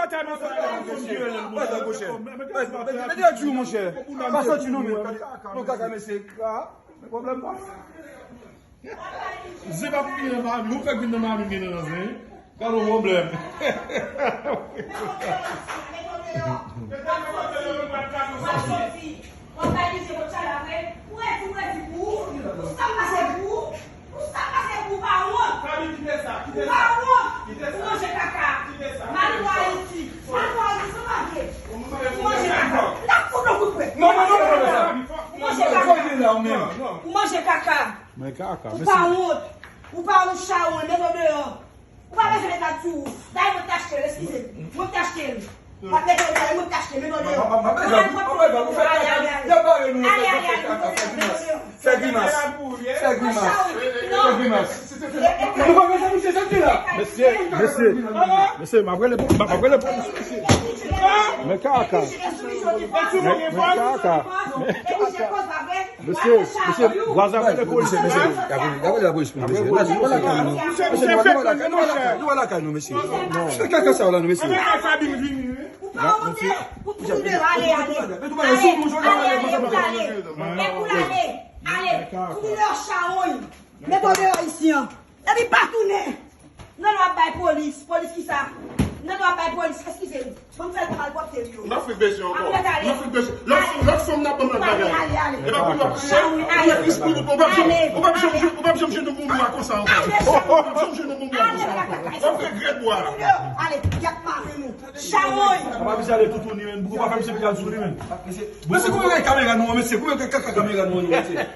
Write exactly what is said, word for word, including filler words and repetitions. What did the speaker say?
batay, mwen batay, mwen batay, mwen batay, mwen batay. Mete yo di, monchè. Pa soti non, men. Non, kaka, mesye. Men pwoblèm pa. Zen pa pou vin nan mami, ou fèk vin nan mami, gen nan zen. Gade yon pwoblèm. Ou sa pase pou ou? Ou sa pase pou ou? Ou pa wont? Ou pa wont? Ou manje kaka. Mari wa Ayiti. Mari wa Ayiti, se pa vre. Ou manje kaka. N ap fout nou kout pwen. Non, non, non, non, non. Ou manje kaka. Ou manje kaka. Men kaka, ou pa wont. Ou pa wont, chawony, mete w deyò. Ou pa bezwen met la sou ou. Dayè, mwen k te achte l, eskize m. Mwen k te achte l. M ap mete w deyò, mwen k te achte l, mete w deyò. Ale, ale, ale, ale. Ale, ale, ale, mete w deyò. Fè grimas. Fè grimas. Fè grimas. Nou pa bezwen misye soti la. Mesye, mesye, mesye, m ap rele pou, m ap rele polis, mesye. Men kaka. Men, men kaka. Men kaka. Mesye, mesye, vwazen ap rele polis. Mesye, mesye, y ap rele, y ap rele lapolis pou nou, mesye. Mesye, nou pa lakay nou, nou pa lakay nou, mesye. Fè kaka sa yo la, nou, mesye. Ou pa wont, ou toujou deyò, ale, ale. Ale, ale, ale, ale. Mete w deyò, chawony. Mete w deyò isi an. Epi pa tounen. Nan lwa ap bay polis. Polis kisa? Nan lwa ap bay polis. Eskize m. Ban m fè l pou malpwòpte l yo. N ap fè bese ankò. N ap fè bese. Lòt fanm, lòt fanm n ap ban m lòt bagay. Ale, ale. E pa pou nou ap kriye. Ou p ap janm, ou p ap janm jwenn yon bon bwa konsa ankò. Ou p ap janm jwenn yon bon bwa konsa ankò. W ap regrèt bwa a. Ale, y ap mare nou. Chawony. Papa, misye ale toutouni, men. Ou pa fè misye pral sou li, men. Mesye, kouman gen kamera nou an, mesye? Kouman gen kaka kamera nou an, mesye?